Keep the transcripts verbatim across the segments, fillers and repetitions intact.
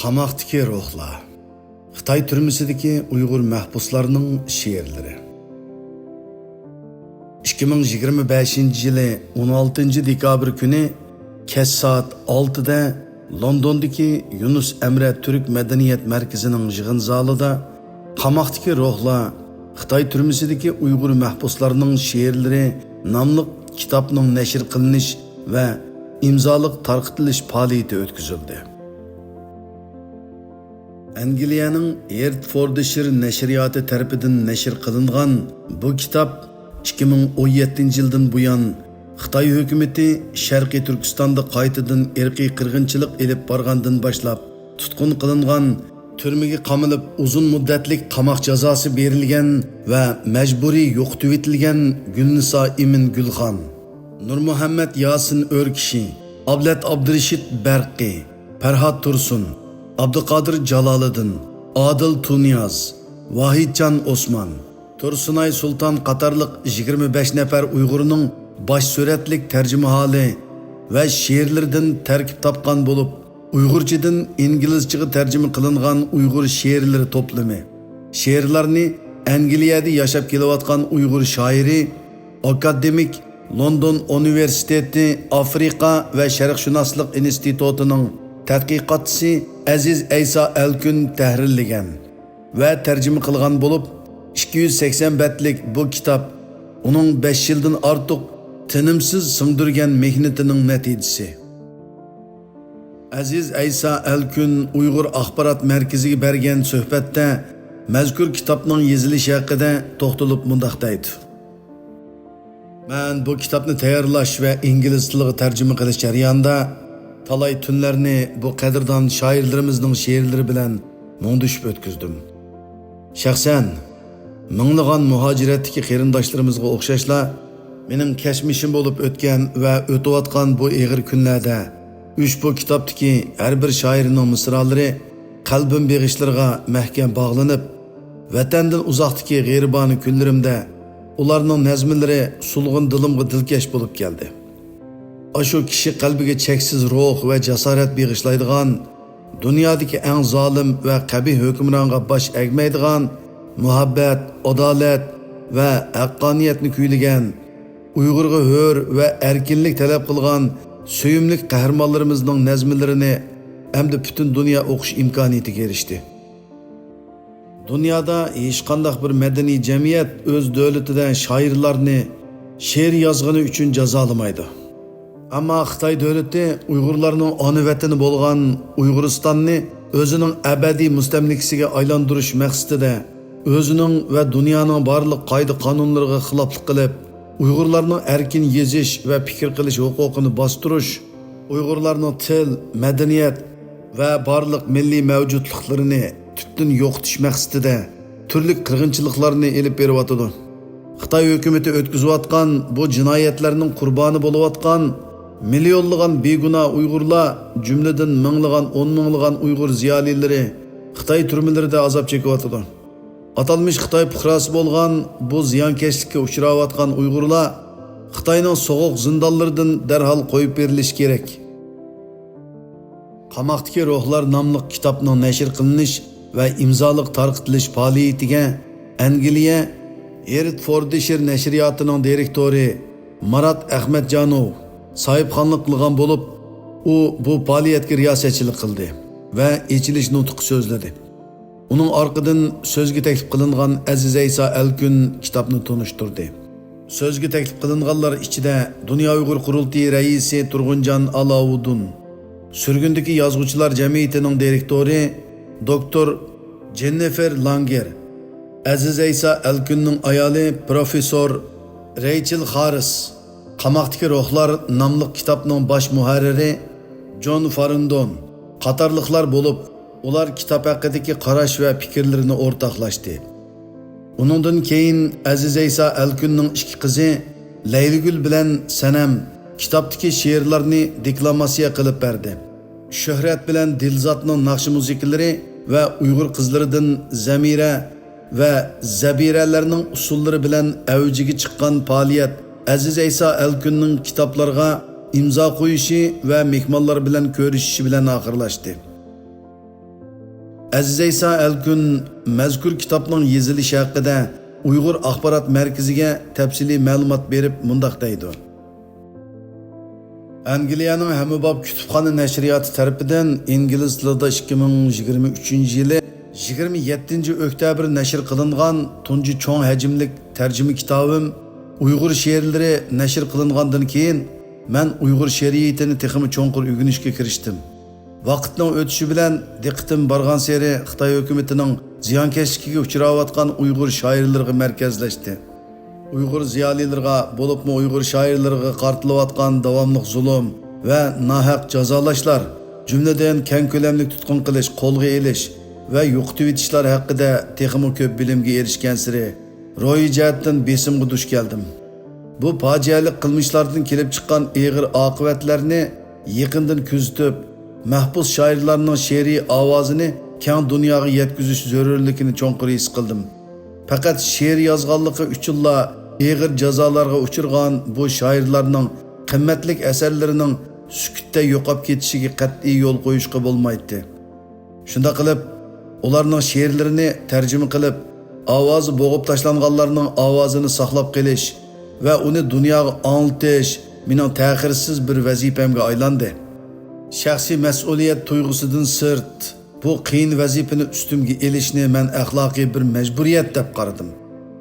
قاماقتىكى روھلار. خىتاي تۈرمىسىدىكى ئۇيغۇر مەھبۇسلارنىڭ شېئىرلىرى. ئىككى مىڭ يىگىرمە بەشىنچى يىلى ئون ئالتىنچى دېكابىر كۈنى كەچ سائەت ئالتىدە لوندوندىكى يۇنۇس ئەمرە تۈرك مەدەنىيەت مەركىزىنىڭ يىغىن زالىدا قاماقتىكى روھلار خىتاي تۈرمىسىدىكى ئۇيغۇر مەھبۇسلارنىڭ شېئىرلىرى ناملىق كىتابنىڭ نەشر قىلىنىش ۋە ئىمزالىق تارقىتىلىش پائالىيىتى ئۆتكۈزۈلدى. ئەنگلىيەنىڭ ھېرتفوردشىر نەشرىياتى تەرىپىدىن نەشر قىلىنغان بۇ كىتاب ئىككى مىڭ ئون يەتتىنچى يىلدىن بۇيان خىتاي ھۆكۈمىتى شەرقىي تۈركىستاندا قايتىدىن ئىرقىي قىرغىنچىلىق ئېلىپ بارغاندىن باشلاپ تۇتقۇن قىلىنغان، تۈرمىگە قامىلىپ ئۇزۇن مۇددەتلىك قاماق جازاسى بېرىلگەن ۋە مەجبۇرىي يوقىتىۋېتىلگەن گۈلنىسا ئىمىن گۈلخان، نۇرمۇھەممەت ياسىن ئۆركىشى، ئابلەت ئابدۇرېشىت بەرقى، پەرھات تۇرسۇن، ئابدۇقادىر جالالىدىن، ئادىل تۇنىياز، ۋاھىدجان ئوسمان، تۇرسۇنئاي سۇلتان قاتارلىق يىگىرمە بەش نەپەر ئۇيغۇرنىڭ باش سۈرەتلىك تەرجىمىھالى ۋە شېئىرلىرىدىن تەركىب تاپقان بولۇپ، ئۇيغۇرچىدىن ئىنگلىزچىغا تەرجىمە قىلىنغان ئۇيغۇر شېئىرلىرى توپلىمى. شېئىرلارنى ئەنگلىيەدە ياشاپ كېلىۋاتقان ئۇيغۇر شائىرى، ئاكادېمىك، لوندون ئۇنىۋېرسىتېتى ئافرىقا ۋە شەرقشۇناسلىق ئىنستىتۇتىنىڭ تەتقىقاتچىسى ئەزىز ئەيسا ئەلكۈن تەھرىرلىگەن ۋە تەرجىمە قىلغان بولۇپ، ئىككى يۈز سەكسەن بەتلىك بۇ كىتاب ئۇنىڭ بەش يىلدىن ئارتۇق تىنىمسىز سىڭدۈرگەن مېھنىتىنىڭ نەتىجىسى. ئەزىز ئەيسا ئەلكۈن ئۇيغۇر ئاخبارات مەركىزىگە بەرگەن سۆھبەتتە مەزكۇر كىتابنىڭ يېزىلىشى ھەققىدە توختىلىپ مۇنداق دەيدۇ. مەن بۇ كىتابنى تەييارلاش ۋە ئىنگلىز تىلىغا تەرجىمە قىلىش جەريانىدا تالاي تۈنلەرنى بۇ قەدىردان شائىرلىرىمىزنىڭ شېئىرلىرى بىلەن مۇڭدىشىپ ئۆتكۈزدۈم. شەخسەن، مىڭلىغان مۇھاجىرەتتىكى قېرىنداشلىرىمىزغا ئوخشاشلا، مېنىڭ كەچمىشىم بولۇپ ئۆتكەن ۋە ئۆتۈۋاتقان بۇ ئېغىر كۈنلەردە ئۇشبۇ كىتابتىكى ھەر بىر شائىرنىڭ مىسرالىرى قەلبىم بېغىشلىرىغا مەھكەم باغلىنىپ، ۋەتەندىن ئۇزاقتىكى غېرىبانە كۈنلىرىمدە ئۇلارنىڭ نەزمىلىرى سولغۇن دىلىمغا دىلكەش بولۇپ كەلدى. ئاشۇ كىشى قەلبىگە چەكسىز روھ ۋە جاسارەت بېغىشلايدىغان، دۇنيادىكى ئەڭ زالىم ۋە قەبىھ ھۆكۈمرانغا باش ئەگمەيدىغان، مۇھەببەت، ئادالەت ۋە ھەققانىيەتنى كۈيلىگەن، ئۇيغۇرغا ھۆر ۋە ئەركىنلىك تەلەپ قىلغان سۆيۈملۈك قەھرىمانلىرىمىزنىڭ نەزمىلىرىنى ئەمدى پۈتۈن دۇنيا ئوقۇش ئىمكانىيىتىگە ئېرىشتى. دۇنيادا ھېچقانداق بىر مەدەنىي جەمئىيەت ئۆز دۆلىتىدە شائىرلارنى شېئىر يازغىنى ئۈچۈن جازالىمايدۇ. ئەمما خىتاي دۆلىتى ئۇيغۇرلارنىڭ ئانا ۋەتىنى بولغان ئۇيغۇرىستاننى ئۆزىنىڭ ئەبەدىي مۇستەملىكىسىگە ئايلاندۇرۇش مەقسىتىدە ئۆزىنىڭ ۋە دۇنيانىڭ بارلىق قائىدە-قانۇنلىرىغا خىلاپلىق قىلىپ، ئۇيغۇرلارنىڭ ئەركىن يېزىش ۋە پىكىر قىلىش ھوقۇقىنى باستۇرۇش، ئۇيغۇرلارنىڭ تىل، مەدەنىيەت ۋە بارلىق مىللىي مەۋجۇتلۇقلىرىنى تۈپتىن يوقىتىش مەقسىتىدە تۈرلۈك قىرغىنچىلىقلارنى ئېلىپ بېرىۋاتىدۇ. خىتاي ھۆكۈمىتى ئۆتكۈزۈۋاتقان بۇ جىنايەتلەرنىڭ قۇربانى بولۇۋاتقان مىليونلىغان بىگۇناھ ئۇيغۇرلار، جۈملىدىن مىڭلىغان، ئون مىڭلىغان ئۇيغۇر زىيالىيلىرى خىتاي تۈرمىلىرىدە ئازاب چېكىۋاتىدۇ. ئاتالمىش خىتاي پۇقراسى بولغان بۇ زىيانكەشلىككە ئۇچراۋاتقان ئۇيغۇرلار خىتاينىڭ سوغۇق زىندانلىرىدىن دەرھال قويۇپ بېرىلىشى كېرەك. قاماقتىكى روھلار ناملىق كىتابنىڭ نەشر قىلىنىش ۋە ئىمزالىق تارقىتىلىش پائالىيىتىگە ئەنگلىيە ھېرتفوردشىر نەشرىياتىنىڭ دىرېكتورى مارات ئەخمەتجانوۋ ساھىبخانلىق قىلغان بولۇپ، ئۇ بۇ پائالىيەتكە رىياسەتچىلىك قىلدى ۋە ئېچىلىش نۇتقى سۆزلىدى. ئۇنىڭ ئارقىدىن سۆزگە تەكلىپ قىلىنغان ئەزىز ئەيسا ئەلكۈن كىتابنى تونۇشتۇردى. سۆزگە تەكلىپ قىلىنغانلار ئىچىدە دۇنيا ئۇيغۇر قۇرۇلتىيى رەئىسى تۇرغۇنجان ئالاۋۇدۇن، سۈرگۈندىكى يازغۇچىلار جەمئىيىتىنىڭ دىرېكتورى دوكتور جېننىفېر لانگېر، ئەزىز ئەيسا ئەلكۈننىڭ ئايالى پروفېسسور رەيچېل خاررىس، قاماقتىكى روھلار ناملىق كىتابنىڭ باش مۇھەررىرى جون فارىندون قاتارلىقلار بولۇپ، ئۇلار كىتاب ھەققىدىكى قاراش ۋە پىكىرلىرىنى ئورتاقلاشتى. ئۇنىڭدىن كېيىن ئەزىز ئەيسا ئەلكۈننىڭ ئىككى قىزى لەيلىگۈل بىلەن سەنەم كىتابتىكى شېئىرلارنى دېكلاماتسىيە قىلىپ بەردى. شۆھرەت بىلەن دىلزاتنىڭ ناخشا مۇزىكىلىرى ۋە ئۇيغۇر قىزلىرىدىن زەمىرە ۋە زەبىرەلەرنىڭ ئۇسسۇللىرى بىلەن ئەۋجىگە چىققان پائالىيەت ئەزىز ئەيسا ئەلكۈننىڭ كىتابلارغا ئىمزا قويۇشى ۋە مېھمانلار بىلەن كۆرۈشۈشى بىلەن ئاخىرلاشتى. ئەزىزەيسا ئەلكۈن مەزكۇر كىتابنىڭ يېزىلىشى ھەققىدە ئۇيغۇر ئاخبارات مەركىزىگە تەپسىلىي مەلۇمات بېرىپ مۇنداق دەيدۇ. ئەنگلىيەنىڭ ھەممىباب كۇتۇپخانا نەشرىياتى تەرىپىدىن ئىنگلىز تىلىدا ئىككى مىڭ يىگىرمە ئۈچىنچى يىلى يىگىرمە يەتتىنچى ئۆكتەبىر نەشر قىلىنغان تۇنجى چوڭ ھەجىملىك تەرجىمە كىتابىم ئۇيغۇر شېئىرلىرى نەشر قىلىنغاندىن كېيىن، مەن ئۇيغۇر شېئىرىيىتىنى تېخىمۇ چوڭقۇر ئۆگىنىشكە كىرىشتىم. ۋاقىتنىڭ ئۆتۈشى بىلەن دىققىتىم بارغانسېرى خىتاي ھۆكۈمىتىنىڭ زىيانكەشلىكىگە ئۇچراۋاتقان ئۇيغۇر شائىرلىرىغا مەركەزلەشتى. ئۇيغۇر زىيالىيلىرىغا، بولۇپمۇ ئۇيغۇر شائىرلىرىغا قارىتىلىۋاتقان داۋاملىق زۇلۇم ۋە ناھەق جازالاشلار، جۈملىدىن كەڭ كۆلەملىك تۇتقۇن قىلىش، قولغا ئېلىش ۋە يوقىتىۋېتىشلار ھەققىدە تېخىمۇ كۆپ بىلىمگە ئېرىشكەنسېرى، روھىي جەھەتتىن بېسىمغا دۇچ كەلدىم. بۇ پاجىئەلىك قىلمىشلاردىن كېلىپ چىققان ئېغىر ئاقىۋەتلەرنى يېقىندىن كۆزىتىپ، مەھبۇس شائىرلارنىڭ شېئىرىي ئاۋازىنى كەڭ دۇنياغا يەتكۈزۈش زۆرۈرلۈكىنى چوڭقۇر ھېس قىلدىم. پەقەت شېئىر يازغانلىقى ئۈچۈنلا ئېغىر جازالارغا ئۇچرىغان بۇ شائىرلارنىڭ قىممەتلىك ئەسەرلىرىنىڭ سۈكۈتتە يوقاپ كېتىشىگە قەتئىي يول قويۇشقا بولمايتتى. شۇنداق قىلىپ، ئۇلارنىڭ شېئىرلىرىنى تەرجىمە قىلىپ، ئاۋازى بوغۇپ تاشلانغانلارنىڭ ئاۋازىنى ساقلاپ قېلىش ۋە ئۇنى دۇنياغا ئاڭلىتىش مېنىڭ تەخىرسىز بىر ۋەزىپەمگە ئايلاندى. شەخسىي مەسئۇلىيەت تۇيغۇسىدىن سىرت، بۇ قىيىن ۋەزىپىنى ئۈستۈمگە ئېلىشنى مەن ئەخلاقىي بىر مەجبۇرىيەت دەپ قارىدىم.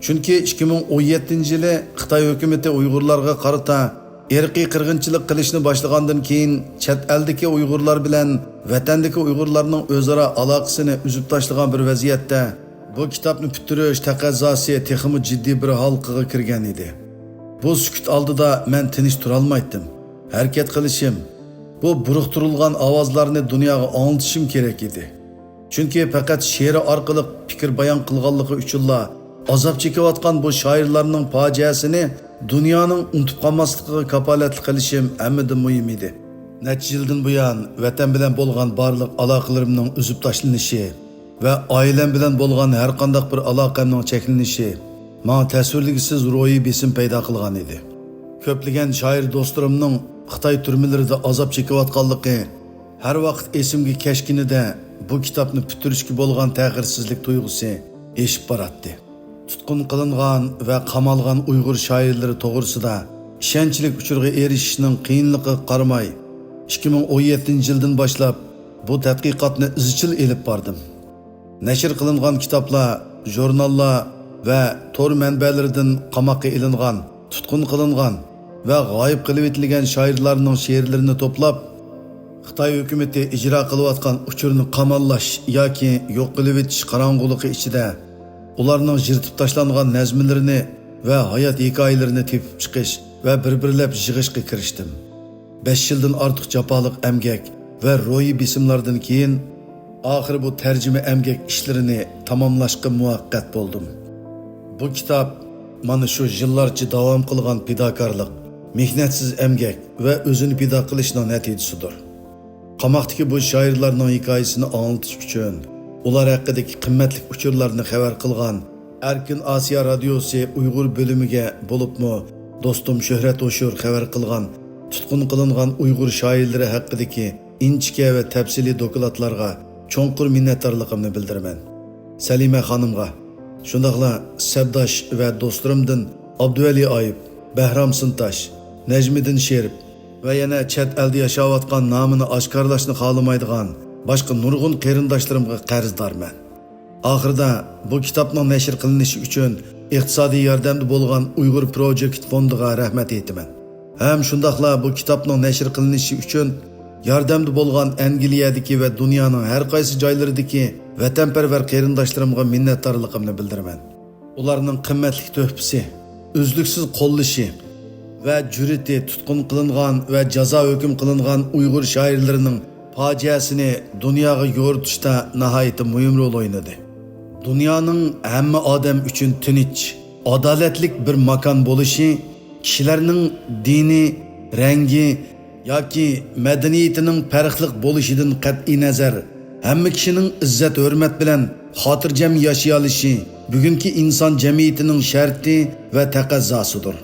چۈنكى ئىككى مىڭ ئون يەتتىنچى يىلى خىتاي ھۆكۈمىتى ئۇيغۇرلارغا قارىتا ئىرقىي قىرغىنچىلىق قىلىشنى باشلىغاندىن كېيىن، چەت ئەلدىكى ئۇيغۇرلار بىلەن ۋەتەندىكى ئۇيغۇرلارنىڭ ئۆزئارا ئالاقىسىنى ئۈزۈپ تاشلىغان بىر ۋەزىيەتتە، بۇ كىتابنى پۈتتۈرۈش تەقەززاسى تېخىمۇ جىددىي بىر ھالقىغا كىرگەن ئىدى. بۇ سۈكۈت ئالدىدا مەن تىنچ تۇرالمايتتىم. ھەرىكەت قىلىشىم، بۇ بۇرۇقتۇرۇلغان ئاۋازلارنى دۇنياغا ئاڭلىتىشىم كېرەك ئىدى. چۈنكى پەقەت شېئىرى ئارقىلىق پىكىر بايان قىلغانلىقى ئۈچۈنلا ئازاب چېكىۋاتقان بۇ شائىرلارنىڭ پاجىئەسىنى دۇنيانىڭ ئۇنتۇپ قالماسلىقىغا كاپالەتلىك قىلىشىم ھەممىدىن مۇھىم ئىدى. نەچچە يىلدىن بۇيان ۋەتەن بىلەن بولغان بارلىق ئالاقىلىرىمنىڭ ئۈزۈپ تاشلىنىشى ۋە ئائىلەم بىلەن بولغان ھەرقانداق بىر ئالاقەمنىڭ چەكلىنىشى ماڭا تەسۋىرلىگۈسىز روھىي بېسىم پەيدا قىلغان ئىدى. كۆپلىگەن شائىر دوستلىرىمنىڭ خىتاي تۈرمىلىرىدە ئازاب چېكىۋاتقانلىقى ھەر ۋاقىت ئېسىمگە كەچكىنىدە بۇ كىتابنى پۈتتۈرۈشكە بولغان تەخىرسىزلىك تۇيغۇسى ئېشىپ باراتتى. تۇتقۇن قىلىنغان ۋە قامالغان ئۇيغۇر شائىرلىرى توغرىسىدا ئىشەنچلىك ئۇچۇرغا ئېرىشىشنىڭ قىيىنلىقىغا قارىماي، ئىككى مىڭ ئون يەتتىنچى يىلدىن باشلاپ بۇ تەتقىقاتنى ئىزچىل ئېلىپ باردىم. نەشر قىلىنغان كىتابلار، ژۇرناللار ۋە تور مەنبەلىرىدىن قاماققا ئېلىنغان، تۇتقۇن قىلىنغان ۋە غايىب قىلىۋېتىلگەن شائىرلارنىڭ شېئىرلىرىنى توپلاپ، خىتاي ھۆكۈمىتى ئىجرا قىلىۋاتقان ئۇچۇرنى قاماللاش ياكى يوق قىلىۋېتىش قاراڭغۇلۇقى ئىچىدە ئۇلارنىڭ يىرتىپ تاشلانغان نەزمىلىرىنى ۋە ھايات ھېكايىلىرىنى تېپىپ چىقىش ۋە بىر-بىرلەپ يىغىشقا كىرىشتىم. بەش يىلدىن ئارتۇق جاپالىق ئەمگەك ۋە روھىي بېسىملاردىن كېيىن، ئاخىرى بۇ تەرجىمە ئەمگەك ئىشلىرىنى تاماملاشقا مۇۋەپپەقىيەت بولدۇم. بۇ كىتاب مانا شۇ يىللارچە داۋام قىلغان پىداكارلىق، مېھنەتسىز ئەمگەك ۋە ئۆزىنى پىدا قىلىشنىڭ نەتىجىسىدۇر. قاماقتىكى بۇ شائىرلارنىڭ ھېكايىسىنى ئاڭلىتىش ئۈچۈن، ئۇلار ھەققىدىكى قىممەتلىك ئۇچۇرلارنى خەۋەر قىلغان ئەركىن ئاسىيا رادىيوسى ئۇيغۇر بۆلۈمىگە، بولۇپمۇ دوستۇم شۆھرەت ھوشۇر خەۋەر قىلغان تۇتقۇن قىلىنغان ئۇيغۇر شائىرلىرى ھەققىدىكى ئىنچىكە ۋە تەپسىلىي دوكلاتلارغا چوڭقۇر مىننەتدارلىقىمنى بىلدۈرىمەن. سەلىمە خانىمغا، شۇنداقلا سەپداش ۋە دوستلىرىمدىن ئابدۇۋەلى ئايۇپ، بەھرام سىنتاش، نەجمىدىن شېرىپ ۋە يەنە چەت ئەلدە ياشاۋاتقان نامىنى ئاشكارىلاشنى خالىمايدىغان باشقا نۇرغۇن قېرىنداشلىرىمغا قەرزدارمەن. ئاخىرىدا بۇ كىتابنىڭ نەشر قىلىنىشى ئۈچۈن ئىقتىسادىي ياردەمدە بولغان ئۇيغۇر پروجېكت فوندىغا رەھمەت ئېيتىمەن. ھەم شۇنداقلا بۇ كىتابنىڭ نەشر قىلىنىشى ئۈچۈن ياردەمدە بولغان ئەنگلىيەدىكى ۋە دۇنيانىڭ ھەر قايسى جايلىرىدىكى ۋەتەنپەرۋەر قېرىنداشلىرىمغا مىننەتدارلىقىمنى بىلدۈرىمەن. ئۇلارنىڭ قىممەتلىك تۆھپىسى، ئۈزلۈكسىز قوللىشى ۋە جۈرئىتى تۇتقۇن قىلىنغان ۋە جازا ھۆكۈم قىلىنغان ئۇيغۇر شائىرلىرىنىڭ پاجىئەسىنى دۇنياغا يورۇتۇشتا ناھايىتى مۇھىم رول ئوينىدى. دۇنيانىڭ ھەممە ئادەم ئۈچۈن تىنچ، ئادالەتلىك بىر ماكان بولۇشى، كىشىلەرنىڭ دىنى، رەڭگى ياكى مەدەنىيىتىنىڭ پەرقلىق بولۇشىدىن قەتئىينەزەر، ھەممە كىشىنىڭ ئىززەت-ھۆرمەت بىلەن خاتىرجەم ياشىيالىشى بۈگۈنكى ئىنسان جەمئىيىتىنىڭ شەرتى ۋە تەقەززاسىدۇر.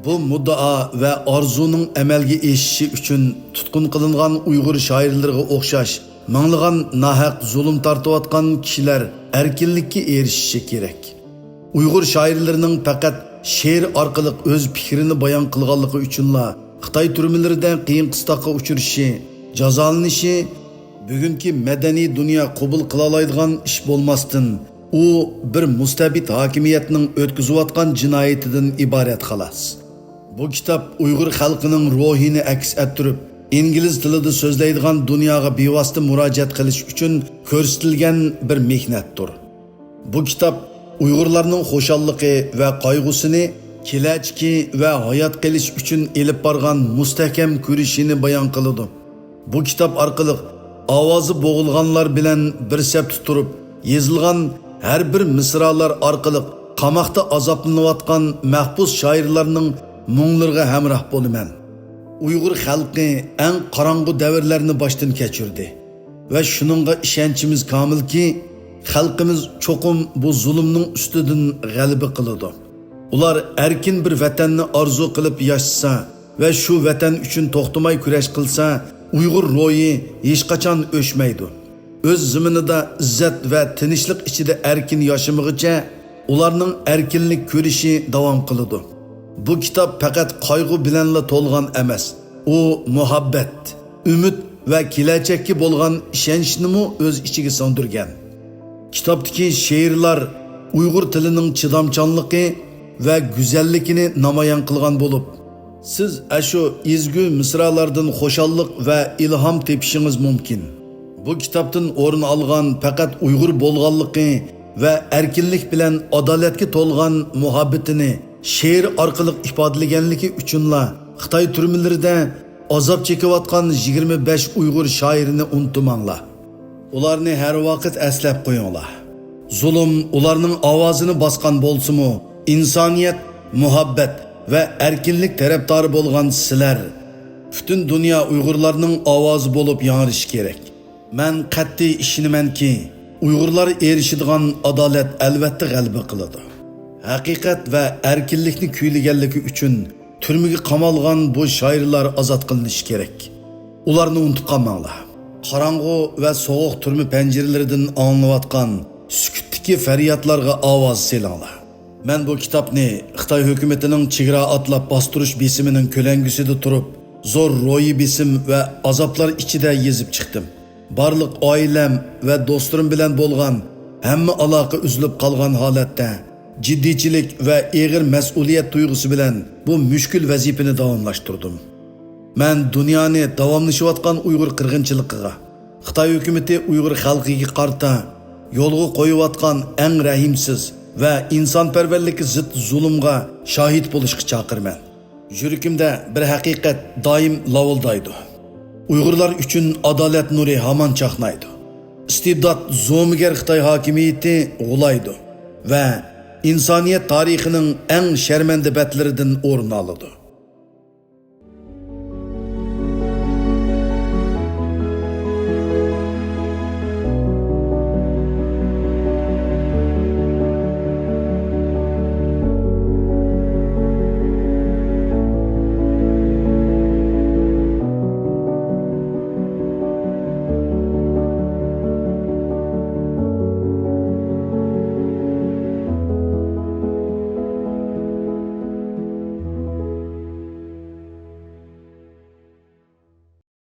بۇ مۇددىئا ۋە ئارزۇنىڭ ئەمەلگە ئېشىشى ئۈچۈن تۇتقۇن قىلىنغان ئۇيغۇر شائىرلىرىغا ئوخشاش مىڭلىغان ناھەق زۇلۇم تارتىۋاتقان كىشىلەر ئەركىنلىككە ئېرىشىشى كېرەك. ئۇيغۇر شائىرلىرىنىڭ پەقەت شېئىر ئارقىلىق ئۆز پىكرىنى بايان قىلغانلىقى ئۈچۈنلا خىتاي تۈرمىلىرىدە قىيىن-قىستاققا ئۇچرىشى، جازالىنىشى بۈگۈنكى مەدەنىي دۇنيا قوبۇل قىلالايدىغان ئىش بولماستىن، ئۇ بىر مۇستەبىت ھاكىمىيەتنىڭ ئۆتكۈزۈۋاتقان جىنايىتىدىن ئىبارەت، خالاس. بۇ كىتاب ئۇيغۇر خەلقىنىڭ روھىنى ئەكس ئەتتۈرۈپ، ئىنگلىز تىلىدا سۆزلەيدىغان دۇنياغا بىۋاسىتە مۇراجىئەت قىلىش ئۈچۈن كۆرسىتىلگەن بىر مېھنەتتۇر. بۇ كىتاب ئۇيغۇرلارنىڭ خۇشاللىقى ۋە قايغۇسىنى، كېلەچىكى ۋە ھايات قېلىش ئۈچۈن ئېلىپ بارغان مۇستەھكەم كۈرىشىنى بايان قىلىدۇ. بۇ كىتاب ئارقىلىق ئاۋازى بوغۇلغانلار بىلەن بىر سەپتە تۇرۇپ يېزىلغان ھەر بىر مىسرالار ئارقىلىق قاماقتا ئازابلىنىۋاتقان مەھبۇس شائىرلارنىڭ مۇڭلىرىغا ھەمراھ بولىمەن. ئۇيغۇر خەلقى ئەڭ قاراڭغۇ دەۋرلەرنى باشتىن كەچۈردى ۋە شۇنىڭغا ئىشەنچىمىز كامىلكى، خەلقىمىز چوقۇم بۇ زۇلۇمنىڭ ئۈستىدىن غەلىبە قىلىدۇ. ئۇلار ئەركىن بىر ۋەتەننى ئارزۇ قىلىپ ياشىسا ۋە شۇ ۋەتەن ئۈچۈن توختىماي كۈرەش قىلسا، ئۇيغۇر روھى ھېچقاچان ئۆچمەيدۇ. ئۆز زېمىنىدا ئىززەت ۋە تىنچلىق ئىچىدە ئەركىن ياشىمىغىچە، ئۇلارنىڭ ئەركىنلىك كۈرىشى داۋام قىلىدۇ. بۇ كىتاب پەقەت قايغۇ بىلەنلا تولغان ئەمەس، ئۇ مۇھەببەت، ئۈمىد ۋە كېلەچەككە بولغان ئىشەنچنىمۇ ئۆز ئىچىگە سىڭدۈرگەن. كىتابتىكى شېئىرلار ئۇيغۇر تىلىنىڭ چىدامچانلىقى ۋە گۈزەللىكىنى نامايان قىلغان بولۇپ، سىز ئەشۇ ئېزگۈ مىسرالاردىن خۇشاللىق ۋە ئىلھام تېپىشىڭىز مۇمكىن. بۇ كىتابتىن ئورۇن ئالغان پەقەت ئۇيغۇر بولغانلىقى ۋە ئەركىنلىك بىلەن ئادالەتكە تولغان مۇھەببىتىنى شېئىر ئارقىلىق ئىپادىلىگەنلىكى ئۈچۈنلا خىتاي تۈرمىلىرىدە ئازاب چېكىۋاتقان يىگىرمە بەش ئۇيغۇر شائىرىنى ئۇنتۇماڭلار. ئۇلارنى ھەر ۋاقىت ئەسلەپ قويۇڭلار. زۇلۇم ئۇلارنىڭ ئاۋازىنى باسقان بولسىمۇ، ئىنسانىيەت، مۇھەببەت ۋە ئەركىنلىك تەرەپدارى بولغان سىلەر پۈتۈن دۇنيا ئۇيغۇرلارنىڭ ئاۋازى بولۇپ ياڭرىشى كېرەك. مەن قەتئىي ئىشىنىمەنكى، ئۇيغۇرلار ئېرىشىدىغان ئادالەت ئەلۋەتتە غەلىبە قىلىدۇ. ھەقىقەت ۋە ئەركىنلىكنى كۈيلىگەنلىكى ئۈچۈن تۈرمىگە قامالغان بۇ شائىرلار ئازاد قىلىنىشى كېرەك. ئۇلارنى ئۇنتۇپ قالماڭلار. قاراڭغۇ ۋە سوغۇق تۈرمە پەنجىرىلىرىدىن ئاڭلىنىۋاتقان سۈكۈتتىكى پەريادلارغا ئاۋاز سېلىڭلار. مەن بۇ كىتابنى خىتاي ھۆكۈمىتىنىڭ چېگرا ئاتلاپ باستۇرۇش بېسىمىنىڭ كۆلەڭگىسىدە تۇرۇپ، زور روھىي بېسىم ۋە ئازابلار ئىچىدە يېزىپ چىقتىم. بارلىق ئائىلەم ۋە دوستلىرىم بىلەن بولغان ھەممە ئالاقە ئۈزۈلۈپ قالغان ھالەتتە، جىددىيچىلىك ۋە ئېغىر مەسئۇلىيەت تۇيغۇسى بىلەن بۇ مۈشكۈل ۋەزىپىنى داۋاملاشتۇردۇم. مەن دۇنيانى داۋاملىشىۋاتقان ئۇيغۇر قىرغىنچىلىقىغا، خىتاي ھۆكۈمىتى ئۇيغۇر خەلقىگە قارىتا يولغا قويۇۋاتقان ئەڭ رەھىمسىز ۋە ئىنسانپەرۋەرلىككە زىت زۇلۇمغا شاھىت بولۇشقا چاقىرىمەن. يۈرىكىمدە بىر ھەقىقەت دائىم لاۋۇلدايدۇ. ئۇيغۇرلار ئۈچۈن ئادالەت نۇرى ھامان چاقنايدۇ. ئىستىبدات زومىگەر خىتاي ھاكىمىيىتى غۇلايدۇ ۋە ئىنسانىيەت تارىخىنىڭ ئەڭ شەرمەندە بەتلىرىدىن ئورۇن ئالىدۇ.